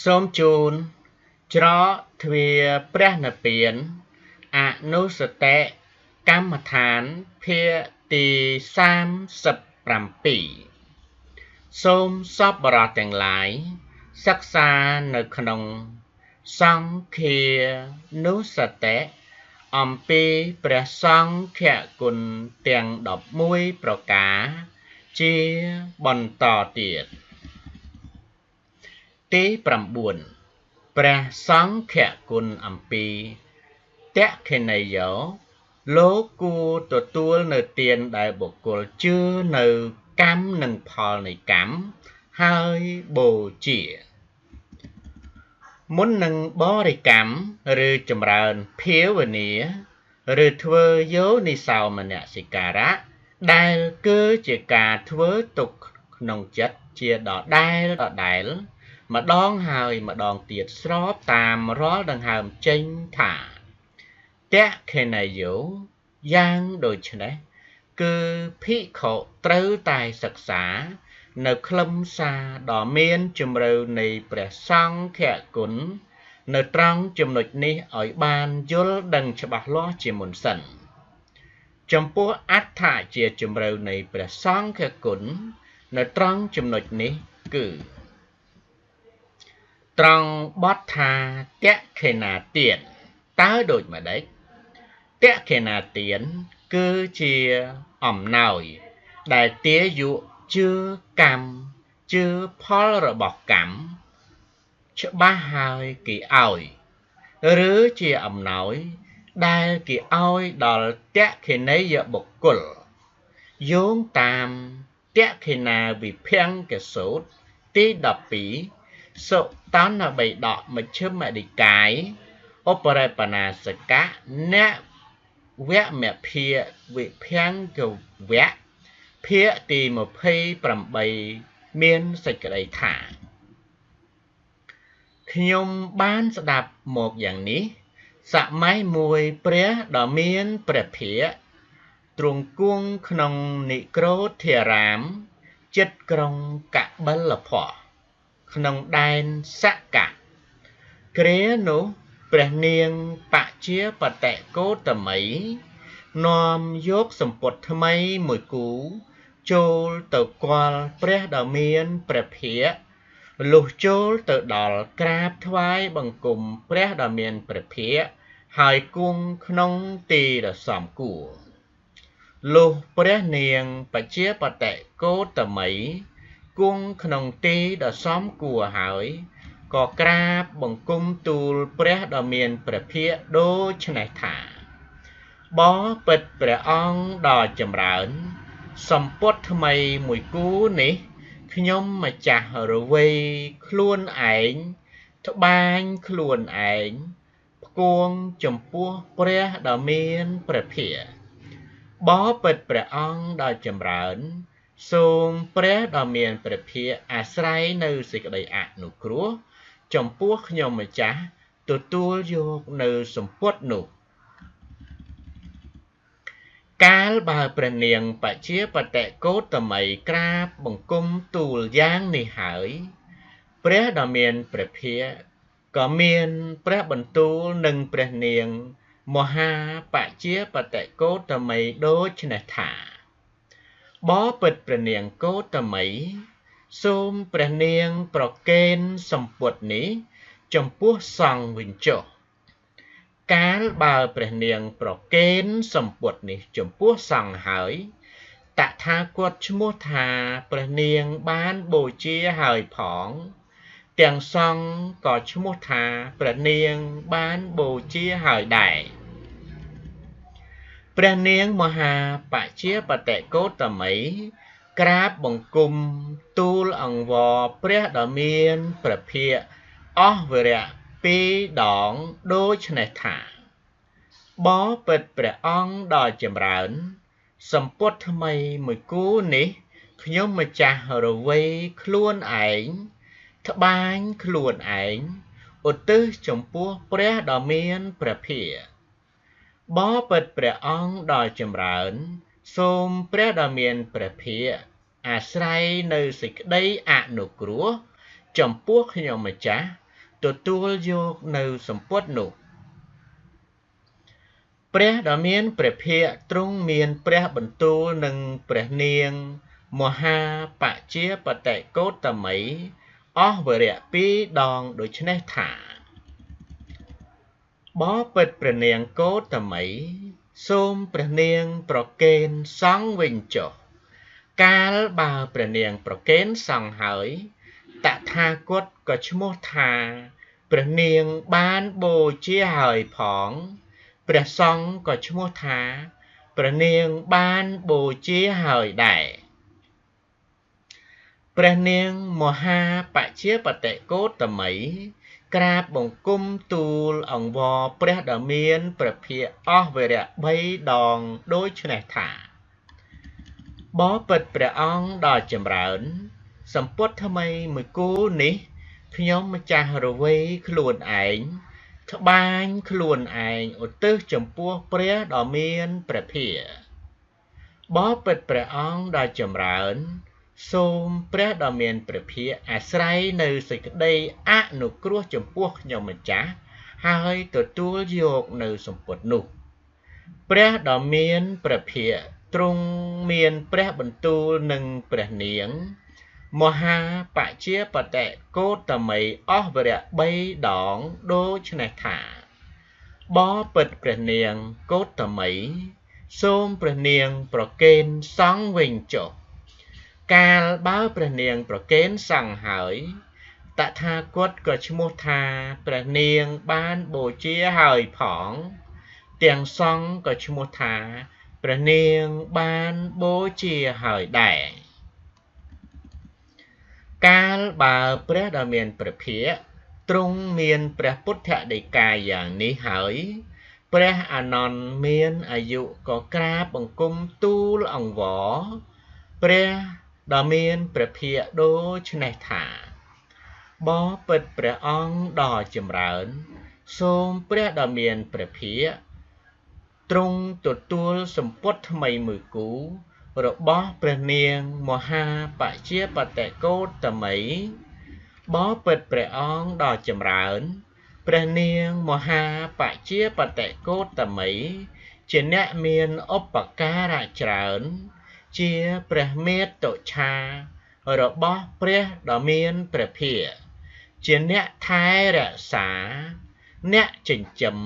សូមជូនច្រកទ្វារព្រះនិព្វានអនុសតិកម្មដ្ឋានភាគទី37សូមសប្បុរសទាំងឡាយសិក្សានៅក្នុងសង្ឃានុសតិអំពីព្រះសង្ឃគុណទាំង11ប្រការជាបន្តទៀតទី9ព្រះសង្ឃគុណអំពីទក្ខិនីយោលោកគួរទទួលនៅទានដែលបុគ្គលជឿនៅកម្មនិងផលនៃកម្មហើយបូជាមុននឹងបរិកម្មឬចម្រើនភាវនាឬធ្វើយោនិសោមនសិការៈដែលគឺជាការធ្វើទុកក្នុងចិត្តជាដដែលៗម្ដងហើយម្ដងទៀតស្របតាមរាល់ដង្ហើមចេញថាទក្ខិនីយោយ៉ាងដូច្នេះគឺភិក្ខុត្រូវតែសិក្សានៅខ្លឹមសារដ៏មានជម្រៅនៃព្រះសង្ឃគុណនៅត្រង់ចំណុចនេះឲ្យបានយល់ដឹងច្បាស់លាស់ជាមុនសិនចំពោះអត្ថជាជម្រៅនៃព្រះសង្ឃគុណនៅត្រង់ចំណុចនេះគឺត្រង់បទថាទក្ខិណាទានតើដូចម្ដេចទក្ខិណាទានគឺជាអំណោយដែលទាយុជឿកម្មជឿផលរបស់កម្មច្បាស់ហើយគេឲ្យឬជាអំណោយដែលគេឲ្យដល់ទក្ខិនីយបុគ្គលយោងតាមទក្ខិណាវិភង្គសូត្រទី12សុតន្តបិដកមជ្ឈិមនិកាយឧបរិបណាសកៈអ្នកវមភាវិភង្គវៈភាគទី28មានសេចក្តីថាខ្ញុំបានស្ដាប់មកយ៉ាងនេះសម័យមួយព្រះដ៏មានព្រះភិក្ខទ្រង់គង់ក្នុងនិក្រូធារាមជិតក្រុងកបិលភស្គក្នុងដែនសកៈគ្រានោះព្រះនាងបជាបតិកោតមីនាំយកសម្ពុតថ្មីមួយគូចូលទៅគាល់ព្រះដ៏មានព្រះភិក្ខលុះចូលទៅដល់ក្រាបថ្វាយបង្គំព្រះដ៏មានព្រះភិក្ខហើយគង់ក្នុងទីដ៏សមគួរលុះព្រះនាងបជាបតិកោតមីគង់ក្នុងទីដ៏សមគួរហើយក៏ក្រាបបង្គំទូលព្រះដ៏មានព្រះភិក្ខដូច្នេះថាបពិតព្រះអង្គដ៏ចម្រើនសម្ពុតថ្មីមួយគូនេះខ្ញុំម្ចាស់រវៃខ្លួនឯងត្បាញខ្លួនឯងផ្គួងចំពោះព្រះដ៏មានព្រះភិក្ខបពិតព្រះអង្គដ៏ចម្រើនសូមព្រះដ៏មានព្រះភិក្ខអាស្រ័យនៅសេចក្តីអនុគ្រោះចំពោះខ្ញុំម្ចាស់ទទួលយកនៅសម្ពុតនោះកាលបើព្រះនាងបជាបតិកោតមីក្រាបបង្គំទូលយ៉ាងនេះហើយព្រះដ៏មានព្រះភិក្ខក៏មានព្រះបន្ទូលនឹងព្រះនាងមហាបជាបតិកោតមីដូច្នេះថាបពិតព្រះនាងកោតមីសូមព្រះនាងប្រគេនសម្ពុតនេះចំពោះសង្ឃវិញចុះកាលបើព្រះនាងប្រគេនសម្ពុតនេះចំពោះសង្ឃហើយតថាគតឈ្មោះថាព្រះនាងបានបូជាហើយផងទាំងសង្ឃក៏ឈ្មោះថាព្រះនាងបានបូជាហើយដែរព្រះនាងមហាបជាបតិកោតមីក្រាបបង្គំទូលអង្វរព្រះដ៏មានព្រះភិក្ខអស់វរៈពីរដងដូច្នេះថាបពិតព្រះអង្គដ៏ចម្រើនសម្ពុតថ្មីមួយគូនេះខ្ញុំម្ចាស់រវៃខ្លួនឯងត្បាញខ្លួនឯងឧទ្ទិសចំពោះព្រះដ៏មានព្រះភិក្ខបពិតព្រះអង្គដ៏ចម្រើនសូមព្រះដ៏មានព្រះភិក្ខអាស្រ័យនៅសេចក្តីអនុគ្រោះចំពោះខ្ញុំម្ចាស់ ទទួលយកនៅសម្ពត់នោះព្រះដ៏មានព្រះភិក្ខទ្រង់មានព្រះបន្ទូលនឹងព្រះនាងមហាបជាបតិកោតមីអស់វរៈពីរដងដូច្នេះថាបបិទ្ធព្រះនាងកោតមីសូមព្រះនាងប្រគេនសង្ឃវិញចុះកាលបើព្រះនាងប្រគេនសង្ឃហើយតថាគតក៏ឈ្មោះថាព្រះនាងបានបូជាហើយផងព្រះសង្ឃក៏ឈ្មោះថាព្រះនាងបានបូជាហើយដែរព្រះនាងមហាបជាបតិកោតមីក្រាបបង្គំទូលអង្វរព្រះដ៏មានព្រះភិក្ខអស់វរៈ3ដងដូច្នេះថាបបិទ្ធព្រះអង្គដ៏ចម្រើនសម្ពត់ថ្មីមួយគូនេះខ្ញុំម្ចាស់រវៃខ្លួនឯងត្បាញខ្លួនឯងឧទ្ទិសចំពោះព្រះដ៏មានព្រះភិក្ខបបិទ្ធព្រះអង្គដ៏ចម្រើនសូមព្រះដ៏មានព្រះភិក្ខអាស្រ័យនៅសេចក្តីអនុគ្រោះចំពោះខ្ញុំម្ចាស់ហើយទទួលយកនៅសម្ពត់នោះព្រះដ៏មានព្រះភិក្ខទ្រង់មានព្រះបន្ទូលនឹងព្រះនាងមហាបជាបតិកោតមីអស់វរៈ3ដងដូច្នេះថាបបិទ្ធព្រះនាងកោតមីសូមព្រះនាងប្រគេនសង្ឃវិញចុះកាលបើព្រះនាងប្រគេនសង្ឃហើយតថាគតក៏ឈ្មោះថាព្រះនាងបានបូជាហើយផងទាំងសង្ឃក៏ឈ្មោះថាព្រះនាងបានបូជាហើយដែរកាលបើព្រះដ៏មានព្រះភិក្ខទ្រង់មានព្រះពុទ្ធដីកាយ៉ាងនេះហើយព្រះអានន្ទមានអាយុក៏ក្រាបបង្គំទូលអង្វរព្រះដ៏មានព្រះភិក្ខដូច្នេះថាបបិទ្ធព្រះអង្គដ៏ចម្រើនសូមព្រះដ៏មានព្រះភិក្ខទ្រង់ទទួលសម្ពត់ថ្មីមួយគូរបស់ព្រះនាងមហាបជាបតិកោតមីបបិទ្ធព្រះអង្គដ៏ចម្រើនព្រះនាងមហាបជាបតិកោតមីជាអ្នកមានឧបការៈច្រើនជាព្រះមេតុឆារបស់ព្រះដ៏មានព្រះភិក្ខជាអ្នកថែរក្សាអ្នកចិញ្ចឹម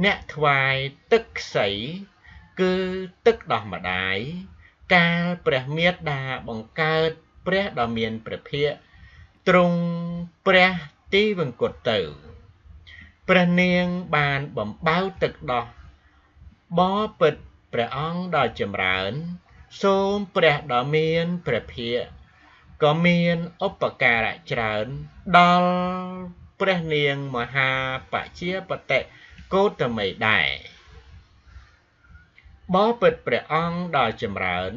អ្នកថ្វាយទឹកខ្សីគឺទឹកដោះម្ដាយកាលព្រះមេដាបង្កើតព្រះដ៏មានព្រះភិក្ខទ្រង់ព្រះទីវង្គតទៅព្រះនាងបានបំបៅទឹកដោះបបិទ្ធព្រះអង្គដ៏ចម្រើនសូមព្រះដ៏មានព្រះភិក្ខក៏មានឧបការៈច្រើនដល់ព្រះនាងមហាបជាបតិកោតមីដែរបបិទ្ធព្រះអង្គដ៏ចម្រើន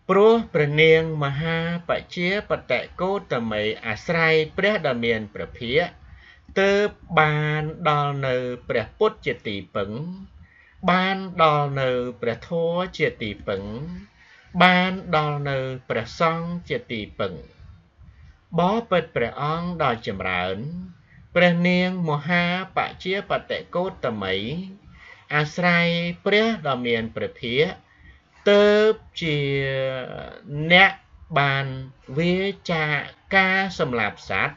ព្រោះព្រះនាងមហាបជាបតិកោតមីអាស្រ័យព្រះដ៏មានព្រះភិក្ខទើបបានដល់នៅព្រះពុទ្ធជាទីពឹងបានដល់នៅព្រះធម៌ជាទីពឹងបានដល់នៅព្រះសង្ឃជាទីពឹងបបិទ្ធព្រះអង្គដ៏ចម្រើនព្រះនាងមហាបជាបតិកោតមីអាស្រ័យព្រះដ៏មានព្រះភិក្ខទើបជាអ្នកបានវាចាការសម្លាប់សត្វ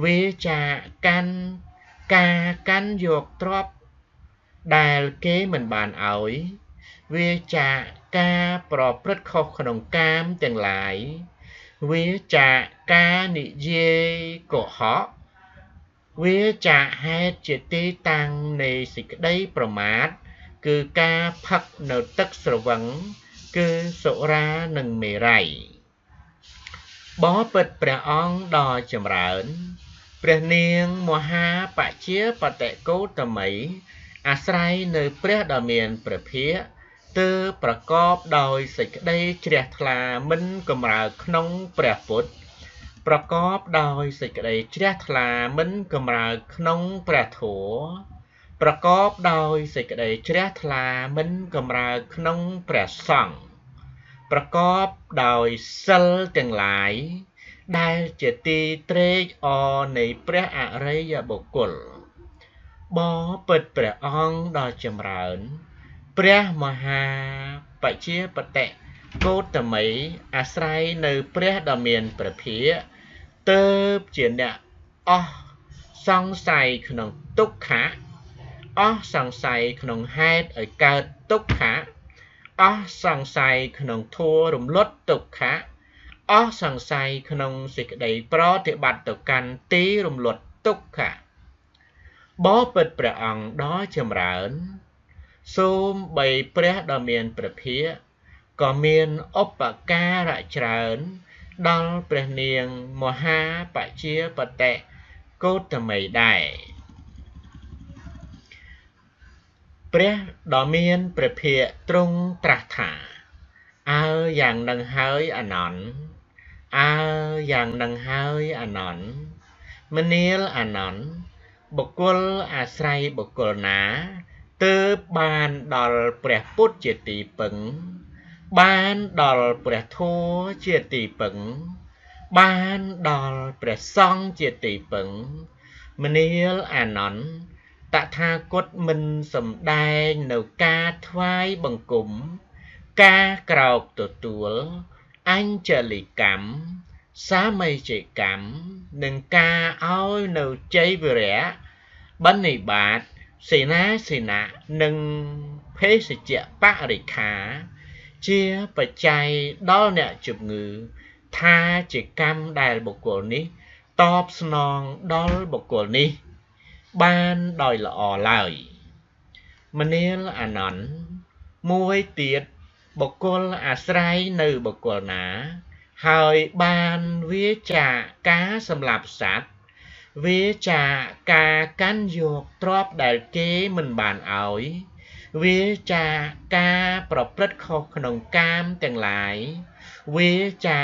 វាចាកាន់ការកាន់យកទ្រព្យដែលគេមិនបានឲ្យវាចាការប្រព្រឹត្តខុសក្នុងកាមទាំងឡាយវាចាការនិយាយកុហកវាចាហេតុជាទីតាំងនៃសេចក្តីប្រមាទគឺការផឹកនៅទឹកស្រវឹងគឺសុរានិងមេរ័យបបិទ្ធព្រះអង្គដ៏ចម្រើនព្រះនាងមហាបជាបតិកោតមីអាស្រ័យនៅព្រះដ៏មានព្រះភិក្ខទើបប្រកបដោយសេចក្តីជ្រះថ្លាមិនកម្រើកក្នុងព្រះពុទ្ធប្រកបដោយសេចក្តីជ្រះថ្លាមិនកម្រើកក្នុងព្រះធម៌ប្រកបដោយសេចក្តីជ្រះថ្លាមិនកម្រើកក្នុងព្រះសង្ឃប្រកបដោយសិលទាំងឡាយ ដែលជាទីត្រេកអរនៃព្រះអរិយបុគ្គលបពិតព្រះអង្គដ៏ចម្រើនព្រះមហាបជាបតិគោតមីអាស្រ័យនៅព្រះដ៏មានព្រះភិក្ខទើបជាអ្នកអស់សង្ស័យក្នុងទុក្ខៈអស់សង្ស័យក្នុងហេតុឲ្យកើតទុក្ខៈអស់សង្ស័យក្នុងធัวរំលត់ទុក្ខៈអស់សង្ស័យក្នុងសេចក្តីប្រតិបត្តិទៅកាន់ទីរំលត់ទុក្ខៈបពិតព្រះអង្គដ៏ចម្រើនសូមបីព្រះដ៏មានព្រះភិក្ខក៏មានឧបការៈច្រើនដល់ព្រះនាងមហាបជាបតិគោតមីដែរព្រះដ៏មានព្រះភិក្ខទ្រង់ត្រាស់ថាអើយ៉ាងនឹងហើយអានន្ទអើយ៉ាងនឹងហើយអានន្ទមនាលអានន្ទបុគ្គលអាស្រ័យបុគ្គលណាទើបបានដល់ព្រះពុទ្ធជាទីពឹងបានដល់ព្រះធម៌ជាទីពឹងបានដល់ព្រះសង្ឃជាទីពឹងមនាលអានន្ទតថាគតមិនសម្ដែងនៅការថ្វាយបង្គំការក្រោកទទួលអញ្ជលិកម្មសាមីជកម្មនិងការឲ្យនៅជ័យវិរៈបណ្និបាតសេនាសេនៈនិងភេសជ្ជៈបរិក្ខាជាបច្ច័យដល់អ្នកជំងឺថាជាកម្មដែលបុគ្គលនេះតបស្នងដល់បុគ្គលនេះបានដោយល្អឡើយមនាលអានន្ទមួយទៀតបុគ្គលអាស្រ័យនៅបុគ្គលណាហើយបានវាចាការសម្លាប់សត្វវាចាការកាន់យកទ្រព្យដែលគេមិនបានឲ្យវាចាការប្រព្រឹត្តខុសក្នុងកាមទាំងឡាយវាចា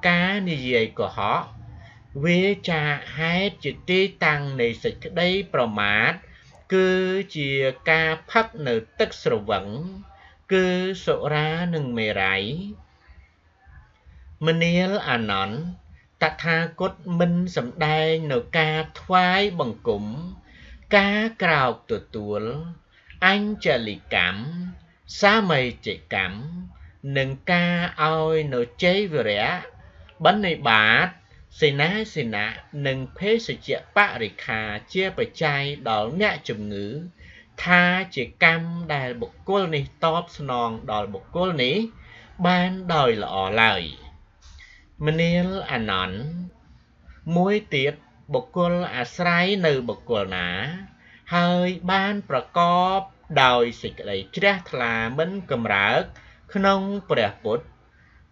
ការនិយាយកុហកវាចាហេតុជាទីតាំងនៃសេចក្តីប្រមាទគឺជាការផឹកនៅទឹកស្រវឹងគឺសុរានិងមេរ័យមនាលអានន្ទតថាគតមិនសម្ដែងនៅការថ្វាយបង្គំការក្រោកទទួលអញ្ជលិកម្មសាមីជកម្មនិងការឲ្យនៅជ័យវិរៈបណ្និបាតសេនាសេនៈនិងភេសជ្ជៈបរិក្ខាជាបច្ច័យដល់អ្នកជំងឺថាជាកម្មដែលបុគ្គលនេះតបស្នងដល់បុគ្គលនេះបានដោយល្អឡើយមនាលអានន្ទមួយទៀតបុគ្គលអាស្រ័យនៅបុគ្គលណាហើយបានប្រកបដោយសេចក្តីជ្រះថ្លាមិនកម្រើកក្នុងព្រះពុទ្ធ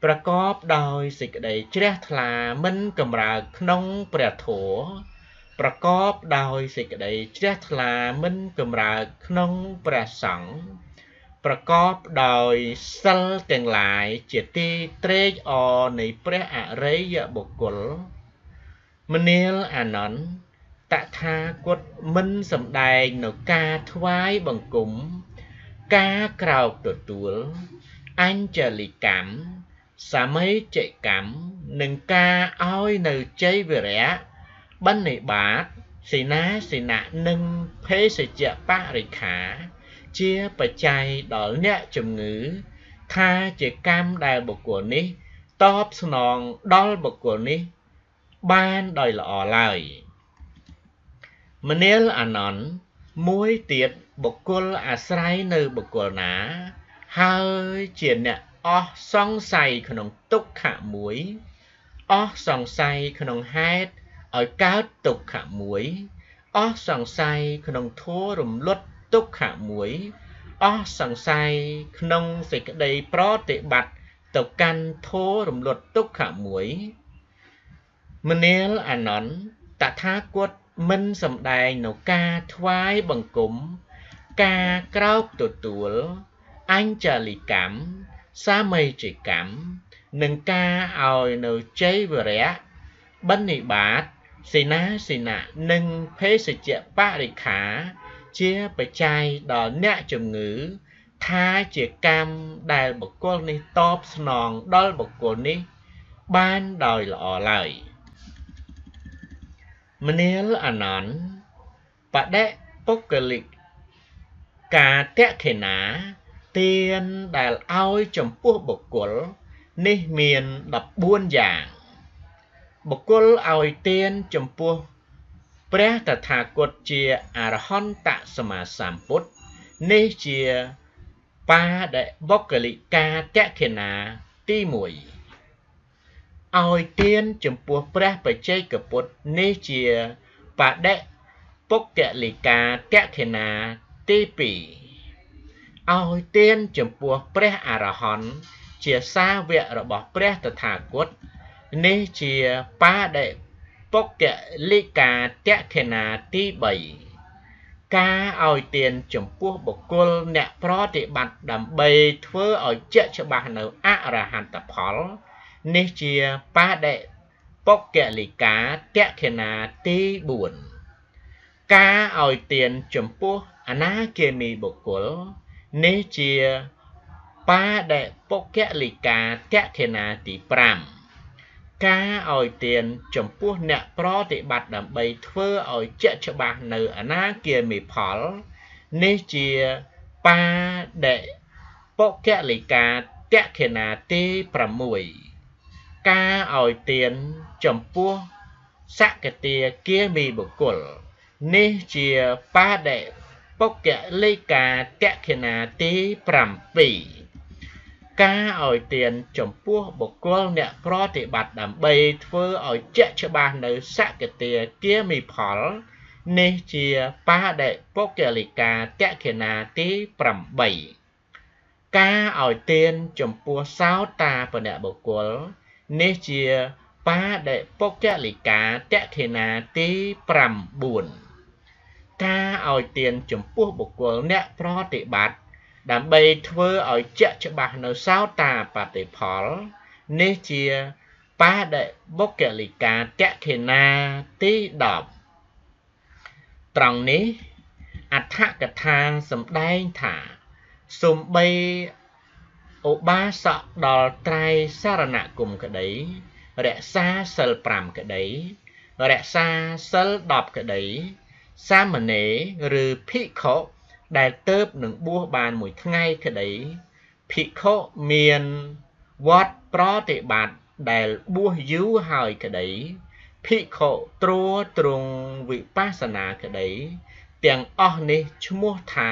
ប្រកបដោយសេចក្តីជ្រះថ្លាមិនកម្រើកក្នុងព្រះធម៌ប្រកបដោយសេចក្តីជ្រះថ្លាមិនកម្រើកក្នុងព្រះសង្ឃប្រកបដោយសិលទាំងឡាយជាទីត្រេកអរនៃព្រះអរិយបុគ្គលមនាលអានន្ទតថាគតមិនសម្ដែងនៅការថ្វាយបង្គំការក្រោកទទួលអញ្ជលិកម្មសាមីជកម្មនិងការឲ្យនៅជ័យវិរៈបណ្និបាតសេនាសេនៈនិងភេសជ្ជៈបរិក្ខាជាបច្ច័យដល់អ្នកជំងឺថាជាកម្មដែលបុគ្គលនេះតបស្នងដល់បុគ្គលនេះបានដោយល្អឡើយមនាលអានន្ទមួយទៀតបុគ្គលអាស្រ័យនៅបុគ្គលណាហើយជាអ្នកអស់សង្ស័យក្នុងទុក្ខមួយអស់សង្ស័យក្នុងហេតុឲ្យកើតទុក្ខមួយអស់សង្ស័យក្នុងធัวរំលត់ទុក្ខមួយអស់សង្ស័យក្នុងសេចក្តីប្រតិបត្តិទៅកាន់ធัวរំលត់ទុក្ខមួយមនាលអានន្ទតថាគតមិនសម្ដែងនៅការថ្វាយបង្គំការក្រោកទទួលអញ្ជលិកម្មសាមីជកម្មនិងការឲ្យនៅជ័យវិរៈបណ្និបាតសេនាសេនៈនិងភេសជ្ជៈបរិក្ខាជាបច្ច័យដល់អ្នកជំងឺថាជាកម្មដែលបុគ្គលនេះតបស្នងដល់បុគ្គលនេះបានដោយល្អឡើយ។ មនាលអានន្ទបដិបុគ្គលិកាទក្ខិណាទានដែលឲ្យចំពោះបុគ្គលនេះមាន14យ៉ាងបុគ្គលឲ្យទានចំពោះព្រះតថាគតជាអរហន្តសម្មាសម្ពុទ្ធនេះជាបាដិបុគ្គលិកាទក្ខិណាទី1ឲ្យទានចំពោះព្រះបច្ចេកពុទ្ធនេះជាបដិបុគ្គលិកាទក្ខិណាទី2ឲ្យទានចំពោះព្រះអរហន្តជាសាវករបស់ព្រះតថាគតនេះជាបដិបុគ្គលិកាទក្ខិណាទី3ការឲ្យទានចំពោះបុគ្គលអ្នកប្រតិបត្តិដើម្បីធ្វើឲ្យជាក់ច្បាស់នៅអរហន្តផលនេះជាបដិបុគ្គលិកាទក្ខិណាទី4ការឲ្យទានចំពោះអនាគាមីបុគ្គលនេះជាបដិបុគ្គលិកាទក្ខិណាទី5ការឲ្យទានចំពោះអ្នកប្រតិបត្តិដើម្បីធ្វើឲ្យជាក់ច្បាស់នៅអនាគាមីផលនេះជាបដិបុគ្គលិកាទក្ខិណាទី6ការឲ្យទានចំពោះសកទាគាមីបុគ្គលនេះជាបដិបុគ្គលិកាទក្ខិណាទី7ការឲ្យទានចំពោះបុគ្គលអ្នកប្រតិបត្តិដើម្បីធ្វើឲ្យជាក់ច្បាស់នៅសកទាគាមីផលនេះជាបដិបុគ្គលិកាទក្ខិណាទី8ការឲ្យទានចំពោះសោតាបនបុគ្គលនេះជាបដិបុគ្គលិកាទក្ខិណាទី9ការឲ្យទានចំពោះបុគ្គលអ្នកប្រតិបត្តិដើម្បីធ្វើឲ្យជាក់ច្បាស់នៅសោតាបតិផលនេះជាបដិបុគ្គលិកាទក្ខិណាទី10ត្រង់នេះអដ្ឋកថាសម្ដែងថាសូម្បីឧបាសកដល់ត្រៃសារណគមក្តីរក្សាសិល5ក្តីរក្សាសិល10ក្តីសាមណេរឬភិក្ខុដែលទៅបនឹងបួសបានមួយថ្ងៃក្តីភិក្ខុមានវត្តប្រតិបត្តិដែលបួសយូរហើយក្តីភិក្ខុទ្រង់វិបស្សនាក្តីទាំងអស់នេះឈ្មោះថា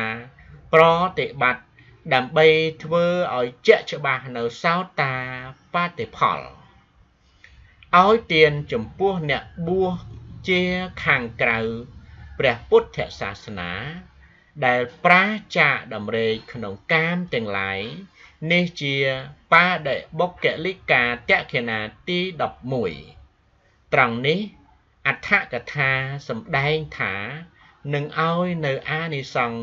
ប្រតិបត្តិដើម្បីធ្វើឲ្យជាក់ច្បាស់នៅសោតាបតិផលឲ្យទានចំពោះអ្នកបួសជាខាងក្រៅព្រះពុទ្ធសាសនាដែលប្រាចាកតម្រេកក្នុងកាមទាំងឡាយនេះជាបដិបុគ្គលិកាទក្ខិណាទី11ត្រង់នេះអដ្ឋកថាសម្ដែងថានឹងឲ្យនៅអានិសង្ស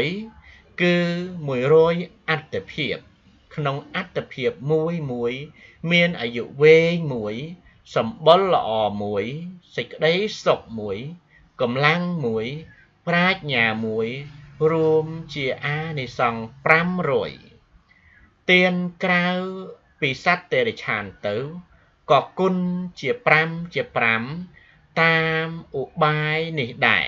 100គឺ100អត្តភាពក្នុងអត្តភាពមួយមួយមានអាយុវែងមួយសម្បុរល្អមួយសេចក្តីសុខមួយកម្លាំងមួយប្រាជ្ញាមួយរួមជាអានិសង្ស500ទានក្រៅពីសត្វតិរច្ឆានទៅក៏គុណជា5ជា5តាមឧបាយនេះដែរ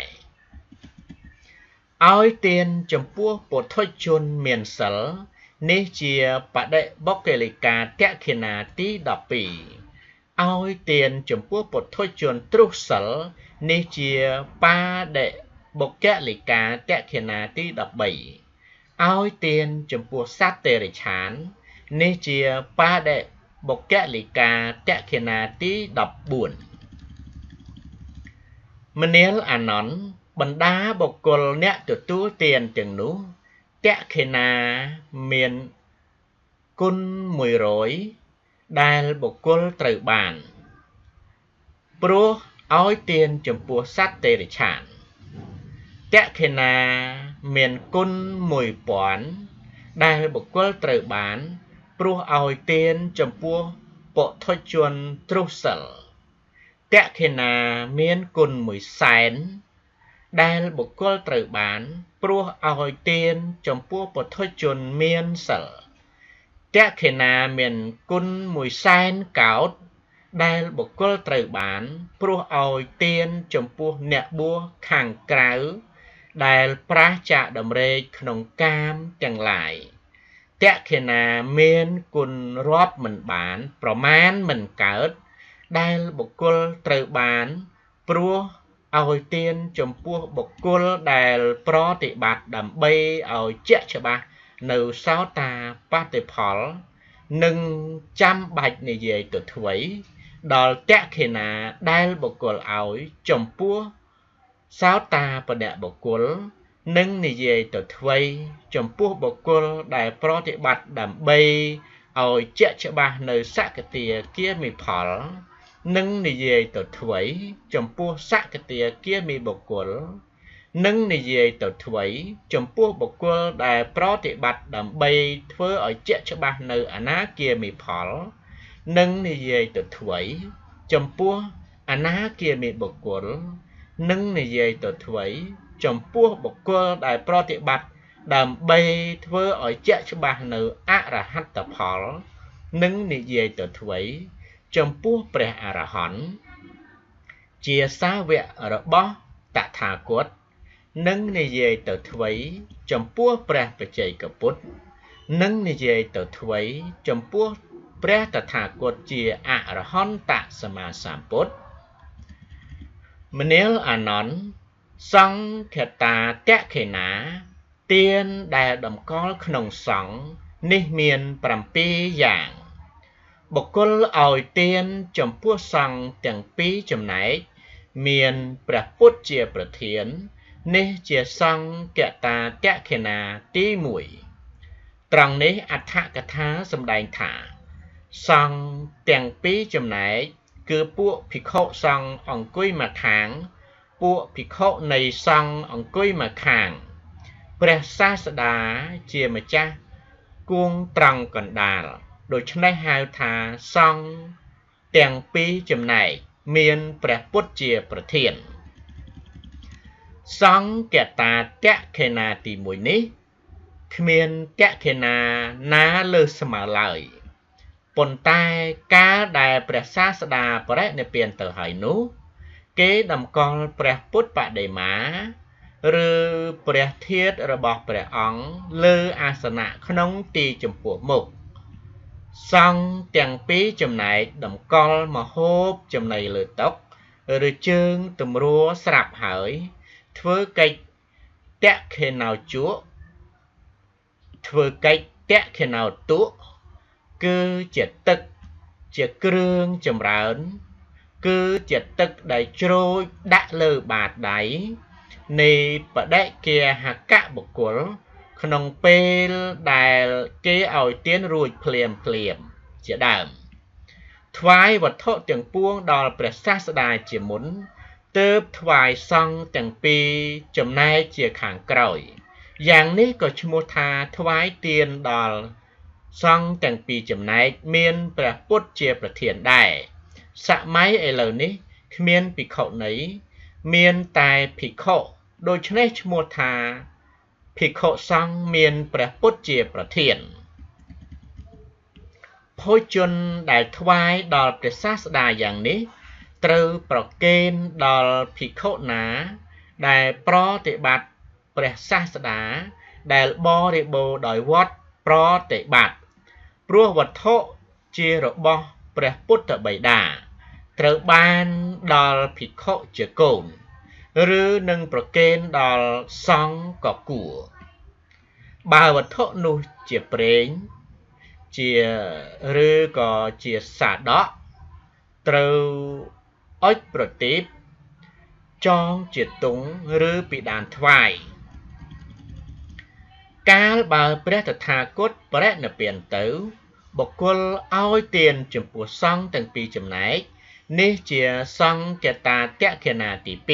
ឲ្យទានចំពោះពុទ្ធជនមានសិលនេះជាបដិបុគ្គលិកាទក្ខិណាទី12ឲ្យទានចំពោះពុទ្ធជនទ្រុសិលនេះជាបដិបុគ្គលិកាទក្ខិណាទី13ឲ្យទានចំពោះសត្វតិរច្ឆាននេះជាបដិបុគ្គលិកាទក្ខិណាទី14មនាលអានន្ទបណ្ដាបុគ្គលអ្នកទទួលទានទាំងនោះទក្ខិណាមានគុណ100ដែលបុគ្គលត្រូវបានព្រោះឲ្យទានចំពោះសត្វតិរច្ឆានទក្ខិណាមានគុណ1000ដែលបុគ្គលត្រូវបានព្រោះឲ្យទានចំពោះបុថុជនទ្រុសិលទក្ខិណាមានគុណ100,000ដែលបុគ្គលត្រូវបានព្រោះឲ្យទានចំពោះបុថុជនមានសិលទក្ខិណាមានគុណ100,000កោដ ដែលបុគ្គលត្រូវបាន ព្រោះឲ្យទានចំពោះអ្នកបួសខាងក្រៅដែលប្រាសចាកតម្រេកក្នុងកាមទាំងឡាយ ទក្ខិណាមានគុណរាប់មិនបាន ប្រមាណមិនកើត ដែលបុគ្គលត្រូវបាន ព្រោះឲ្យទានចំពោះបុគ្គលដែលប្រតិបត្តិដើម្បីឲ្យជាក់ច្បាស់នៅសោតាបតិផល និងចាំបាច់និយាយទៅថ្វីដល់ទក្ខិណាដែលបុគ្គលឲ្យចំពោះសោតាបនបុគ្គល និងនិយាយទៅថ្វីចំពោះបុគ្គលដែលប្រតិបត្តិដើម្បីឲ្យជាក់ច្បាស់នៅសកតាគាមិផល និងនិយាយទៅថ្វីចំពោះសកតាគាមិបុគ្គល និងនិយាយទៅថ្វីចំពោះបុគ្គលដែលប្រតិបត្តិដើម្បីធ្វើឲ្យជាក់ច្បាស់នៅអនាគាមិផល និងនិយាយទៅថ្វីចំពោះអនាគាមិបុគ្គល និងនិយាយទៅថ្វីចំពោះបុគ្គលដែលប្រតិបត្តិដើម្បីធ្វើឲ្យជាក់ច្បាស់នៅអរហត្តផល និងនិយាយទៅថ្វីចំពោះព្រះអរហន្តជាសាវករបស់តថាគត និងនិយាយទៅថ្វីចំពោះព្រះបច្ចេកពុទ្ធ និងនិយាយទៅថ្វីចំពោះព្រះតថាគតជាអរហន្តសម្មាសម្ពុទ្ធ មនាលអានន្ទ សង្ឃតាទក្ខិណា ទានដែលតម្កល់ក្នុងសង្ឃនេះមាន7យ៉ាង បុគ្គលឲ្យទានចំពោះសង្ឃទាំងពីរចំណែក មានព្រះពុទ្ធជាប្រធាន នេះជាសង្ឃតាទក្ខិណាទី1 ត្រង់នេះអដ្ឋកថាសម្ដែងថា សង្ឃទាំងពីរចំណែក គឺពួកភិក្ខុសង្ឃអង្គុយមកខាង ពួកភិក្ខុនៃសង្ឃអង្គុយមកខាង ព្រះសាស្តាជាម្ចាស់គួងត្រង់កណ្ដាល ដូច្នេះហៅថាសង្ឃទាំងពីរចំណែក មានព្រះពុទ្ធជាប្រធាន សង្ឃតាទក្ខិណាទី1នេះ គ្មានទក្ខិណាណាលើសស្មើឡើយ ប៉ុន្តែកាលដែលព្រះសាស្តាបរិនិព្វានទៅហើយនោះ គេតម្កល់ព្រះពុទ្ធបដិមា ឬព្រះធាតុរបស់ព្រះអង្គលើអាសនៈក្នុងទីចំពោះមុខ សង្ឃទាំងពីរចំណែកតម្កល់មហូបចំណីលើតុ ឬជើងទម្រួស្រាប់ហើយ ធ្វើកិច្ចទក្ខិណោជក់ ធ្វើកិច្ចទក្ខិណោទុ គឺជាទឹកជាគ្រឿងចម្រើន គឺជាទឹកដែលជ្រោចដាក់លើបាតដៃនៃបដិគាហកបុគ្គល ក្នុងពេលដែលគេឲ្យទានរួចភ្លាមភ្លាមជាដើម ថ្វាយវត្ថុទាំងពួងដល់ព្រះសាស្តាជាមុន ទើបថ្វាយសង្ឃទាំងពីរចំណែកជាខាងក្រោយ យ៉ាងនេះក៏ឈ្មោះថាថ្វាយទានដល់សង្ឃទាំងពីរចំណែកមានព្រះពុទ្ធជាប្រធានដែរ សម័យឥឡូវនេះគ្មានភិក្ខុនី មានតែភិក្ខុ ដូច្នេះឈ្មោះថាភិក្ខុសង្ឃមានព្រះពុទ្ធជាប្រធាន ភោជនដែលថ្វាយដល់ព្រះសាស្តាយ៉ាងនេះ ត្រូវប្រគេនដល់ភិក្ខុណាដែលប្រតិបត្តិព្រះសាស្តាដែលបរិបូរណ៍ដោយវត្តប្រតិបត្តិ ព្រោះវត្ថុជារបស់ព្រះពុទ្ធបិតា ត្រូវបានដល់ភិក្ខុជាកូន ឬនឹងប្រគេនដល់សង្ឃក៏គួរ បើវត្ថុនោះជាប្រេង ជាឬក៏ជាសាដក ត្រូវអុជប្រទីប ចងជាទង់ឬពិដានថ្វាយ កាលបើព្រះតថាគតបរិនិព្វានទៅ បុគ្គលឲ្យទានចំពោះសង្ឃទាំងពីរចំណែក នេះជាសង្ឃតាទក្ខិណាទី2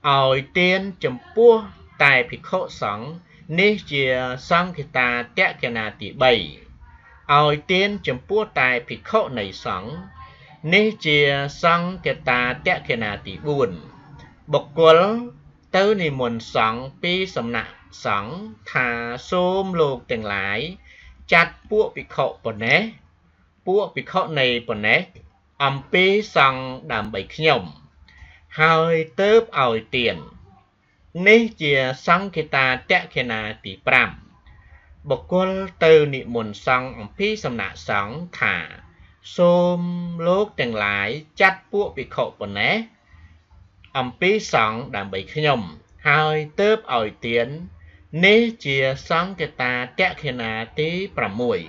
ឲ្យទានចំពោះតែភិក្ខុសង្ឃ នេះជាសង្ឃតាទក្ខិណាទី3 ឲ្យទានចំពោះតែភិក្ខុនៃសង្ឃ នេះជាសង្ឃតាទក្ខិណាទី4 បុគ្គលទៅនិមន្តសង្ឃពីសំណាក់សង្ឃថាសូមលោកទាំងឡាយចាត់ពួកភិក្ខុប៉ុណ្ណេះ ពួកភិក្ខុនៃប៉ុណ្ណេះ អំពីសង្ឃដើម្បីខ្ញុំ ហើយទើបឲ្យទាន នេះជាសង្ឃិតាទក្ខិណាទី5 បុគ្គលទៅនិមន្តសង្ឃអំពីសំណាក់សង្ឃថា សូមលោកទាំងឡាយចាត់ពួកភិក្ខុប៉ុណ្ណេះអំពីសង្ឃដើម្បីខ្ញុំ ហើយទើបឲ្យទាន នេះជាសង្ឃិតាទក្ខិណាទី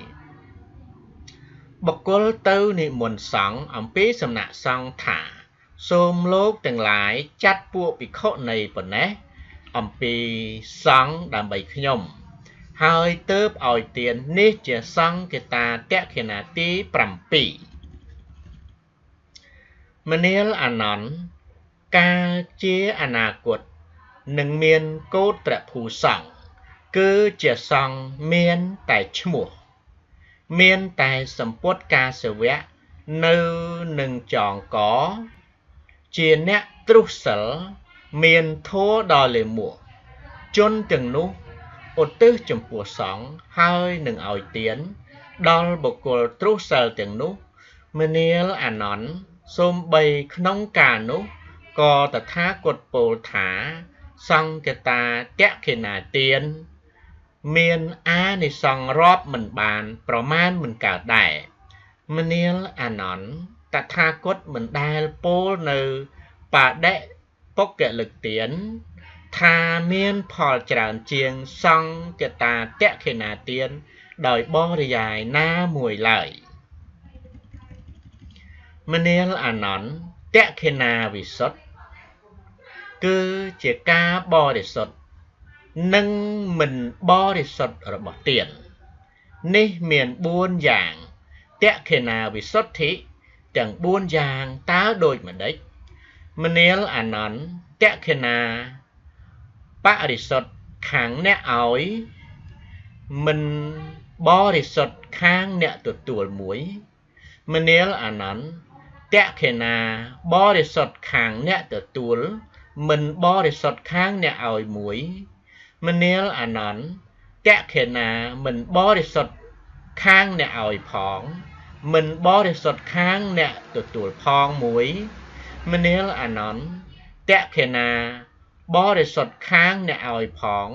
6 បុគ្គលទៅនិមន្តសង្ឃអំពីសំណាក់សង្ឃថា សូមលោកទាំងឡាយចាត់ពួកភិក្ខុនីប៉ុណ្ណេះអំពីសង្ឃដើម្បីខ្ញុំ ហើយទើបឲ្យទាន នេះជាសង្ឃិតាទក្ខិណាទី7 មនាលអានន្ទ កាលជាអនាគតនឹងមានកោត្រភូសង្ឃ គឺជាសង្ឃមានតែឈ្មោះ មានតែសម្ពុតកាសវៈនៅនឹងចងក ជាអ្នកទ្រុសិល មានធម៌ដល់លេមួក ជនទាំងនោះឧទ្ទិសចំពោះសង្ឃ ហើយនឹងឲ្យទាន ដល់បុគ្គលទ្រុសិលទាំងនោះ មនាលអានន្ទ សូម្បីក្នុងកាលនោះ ក៏តថាគតពោលថា សង្ឃតាទក្ខិណាទាន មានអានិសង្សរាប់មិនបាន ប្រមាណមិនកើតដែរ មនាលអានន្ទ តថាគតមិនដែលពោលនៅបដិបុគ្គលិកទាន ថាមានផលច្រើនជាងសង្ឃតាទក្ខិណាទាន ដោយបរិយាយណាមួយឡើយ មនាលអានន្ទ ទក្ខិណាវិសុទ្ធ គឺជាការបរិសុទ្ធ និងមិនបរិសុទ្ធរបស់ទាន នេះមាន4យ៉ាង ទក្ខិណាវិសុទ្ធិទាំង4យ៉ាងតើដូចម្ដេច មនាលអានន្ទ ទក្ខិណាបរិសុទ្ធខាងអ្នកឲ្យ មិនបរិសុទ្ធខាងអ្នកទទួលមួយ មនាលអានន្ទ ទក្ខិណាបរិសុទ្ធខាងអ្នកទទួល មិនបរិសុទ្ធខាងអ្នកឲ្យមួយ មនាលអានន្ទ ទក្ខិណាមិនបរិសុទ្ធខាងអ្នកឲ្យផង មិនបរិសុទ្ធខាងអ្នកទទួលផងមួយ មនាលអានន្ទ ទក្ខិណាបរិសុទ្ធខាងអ្នកឲ្យផង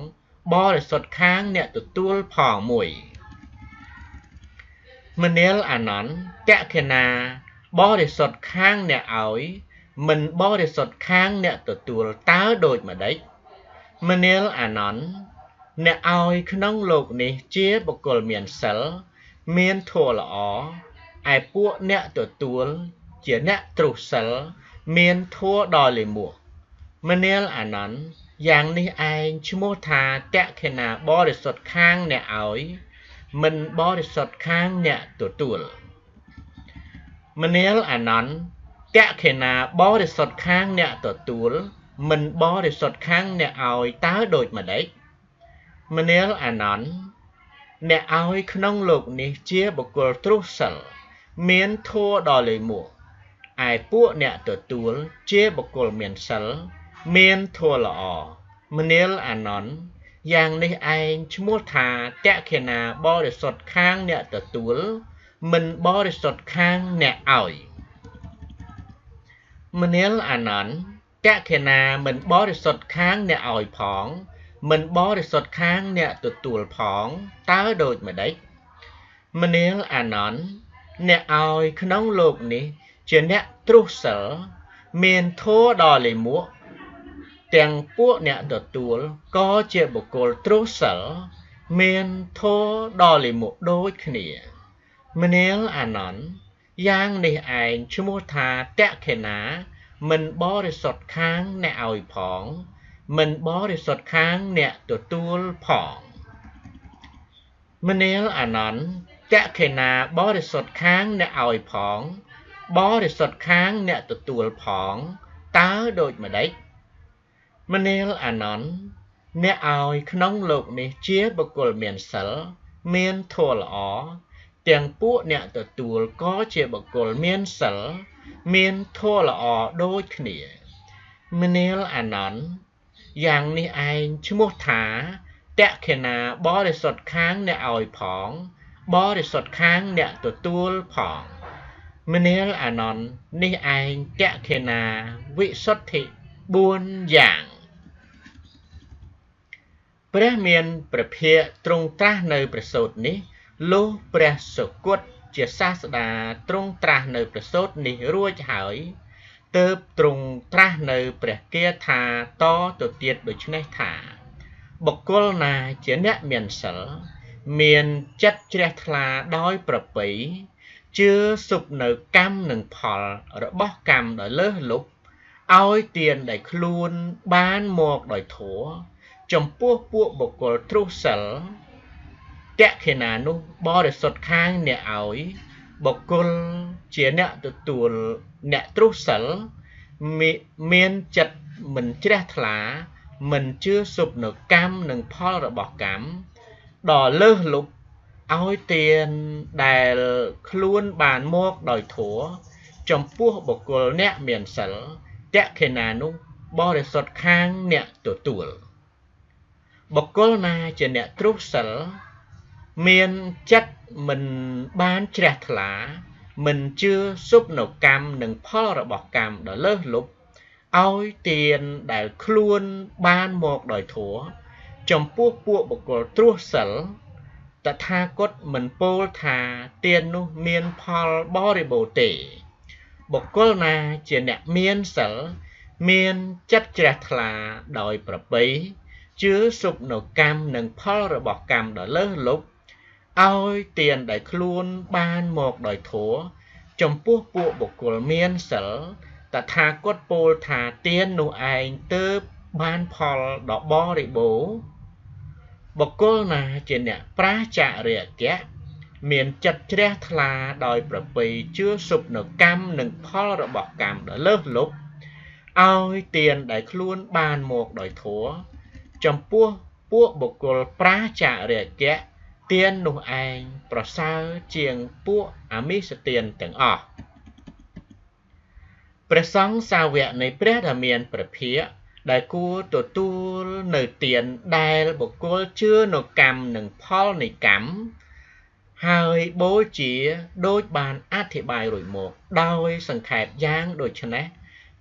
បរិសុទ្ធខាងអ្នកទទួលផងមួយ មនាលអានន្ទ ទក្ខិណាបរិសុទ្ធខាងអ្នកឲ្យ មិនបរិសុទ្ធខាងអ្នកទទួលតើដូចម្ដេច មនាលអានន្ទ អ្នកឲ្យក្នុងលោកនេះជាបុគ្គលមានសិល មានធម៌ល្អ ឯពួកអ្នកទទួលជាអ្នកទ្រុសិល មានធម៌ដល់លេមួក មនាលអានន្ទ យ៉ាងនេះឯងឈ្មោះថាទក្ខិណាបរិសុទ្ធខាងអ្នកឲ្យ មិនបរិសុទ្ធខាងអ្នកទទួល មនាលអានន្ទ ទក្ខិណាបរិសុទ្ធខាងអ្នកទទួល មិនបរិសុទ្ធខាងអ្នកឲ្យតើដូចម្ដេច មនាលអានន្ទ អ្នកឲ្យក្នុងលោកនេះជាបុគ្គលទ្រុសិល មានធម៌ដល់លេមួក ឯពួកអ្នកទទួលជាបុគ្គលមានសិល មានធម៌ល្អ មនាលអានន្ទ យ៉ាងនេះឯងឈ្មោះថាទក្ខិណាបរិសុទ្ធខាងអ្នកទទួល មិនបរិសុទ្ធខាងអ្នកឲ្យ មនាលអានន្ទ ទក្ខិណាមិនបរិសុទ្ធខាងអ្នកឲ្យផង មិនបរិសុទ្ធខាងអ្នកទទួលផងតើដូចម្ដេច មនាលអានន្ទ អ្នកឲ្យក្នុងលោកនេះជាអ្នកទ្រុសិល មានធម៌ដល់លេមួក ទាំងពួកអ្នកទទួលក៏ជាបុគ្គលទ្រុសិល មានធម៌ដល់លេមួកដូចគ្នា មនាលអានន្ទ យ៉ាងនេះឯងឈ្មោះថាទក្ខិណាមិនបរិសុទ្ធខាងអ្នកឲ្យផង មិនបរិសុទ្ធខាងអ្នកទទួលផង មនាលអានន្ទ ទក្ខិណាបរិសុទ្ធខាងអ្នកឲ្យផង បរិសុទ្ធខាងអ្នកទទួលផងតើដូចម្ដេច មនាលអានន្ទ អ្នកឲ្យក្នុងលោកនេះជាបុគ្គលមានសិល មានធម៌ល្អ ទាំងពួកអ្នកទទួលក៏ជាបុគ្គលមានសិល មានធម៌ល្អដូចគ្នា មនាលអានន្ទ យ៉ាងនេះឯងឈ្មោះថាទក្ខិណាបរិសុទ្ធខាងអ្នកឲ្យផង បរិសុទ្ធខាងអ្នកទទួលផង មនាលអានន្ទនេះឯងទក្ខិណាវិសុទ្ធិ4យ៉ាងព្រះមានព្រះភាគទ្រង់ត្រាស់នៅព្រះសូត្រនេះលុះព្រះសុគតជាសាស្តាទ្រង់ត្រាស់នៅព្រះសូត្រនេះរួចហើយទើបទ្រង់ត្រាស់នៅព្រះគាថាតទៅទៀតដូច្នេះថាបុគ្គលណាជាអ្នកមានសិលមានចិត្តជ្រះថ្លាដោយប្រពៃជឿសុបនៅកម្មនិងផលរបស់កម្មដោយលើសលប់ឲ្យទានដែលខ្លួនបានមកដោយធម៌ចំពោះពួកបុគ្គលទ្រុសិលទក្ខិណានោះបរិសុទ្ធខាងអ្នកឲ្យបុគ្គលជាអ្នកទទួលអ្នកទ្រុសិលមានចិត្តមិនជ្រះថ្លាមិនជឿសុបនៅកម្មនិងផលរបស់កម្មដ៏លើសលប់ឲ្យទានដែលខ្លួនបានមកដោយធម៌ចំពោះបុគ្គលអ្នកមានសិលទក្ខិណានោះបរិសុទ្ធខាងអ្នកទទួលបុគ្គលណាជាអ្នកទ្រុសិលមានចិត្តមិនបានជ្រះថ្លាមិនជឿសុបនៅកម្មនិងផលរបស់កម្មដ៏លើសលប់ឲ្យទានដែលខ្លួនបានមកដោយធម៌ចំពោះពួកបុគ្គលទ្រុសិលតថាគតមិនពោលថាទាននោះមានផលបរិបូរណ៍ទេបុគ្គលណាជាអ្នកមានសិលមានចិត្តជ្រះថ្លាដោយប្រពៃជឿសុបនៅកម្មនិងផលរបស់កម្មដ៏លើសលប់ឲ្យទានដែលខ្លួនបានមកដោយធម៌ចំពោះពួកបុគ្គលមានសិលតថាគតពោលថាទាននោះឯងទើបបានផលដ៏បរិបូរណ៍បុគ្គលណាជាអ្នកប្រាចារិយៈមានចិត្តជ្រះថ្លាដោយប្រពៃជឿសុបនៅកម្មនិងផលរបស់កម្មដ៏លើសលប់ឲ្យទានដែលខ្លួនបានមកដោយធម៌ចំពោះពួកបុគ្គលប្រាចារិយៈទាននោះឯងប្រសើរជាងពួកអមិសទានទាំងអស់ព្រះសង្ឃសាវកនៃព្រះដ៏មានព្រះភាគដែលគួរទទួលនៅទានដែលបុគ្គលជឿនៅកម្មនិងផលនៃកម្មហើយបូជាដូចបានអធិប្បាយរួចមកដោយសង្ខេបយ៉ាងដូចនេះ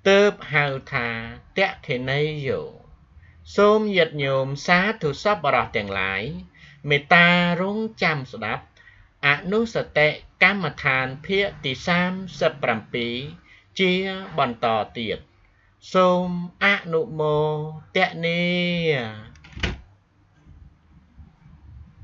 ទើបហៅថាទក្ខិនីយោសូមញាតិញោមសាធុសប្បុរសទាំងឡាយមេត្តារងចាំស្ដាប់អនុសតិកម្មដ្ឋានភាគទី37ជាបន្តទៀតសូមអនុមោទនា។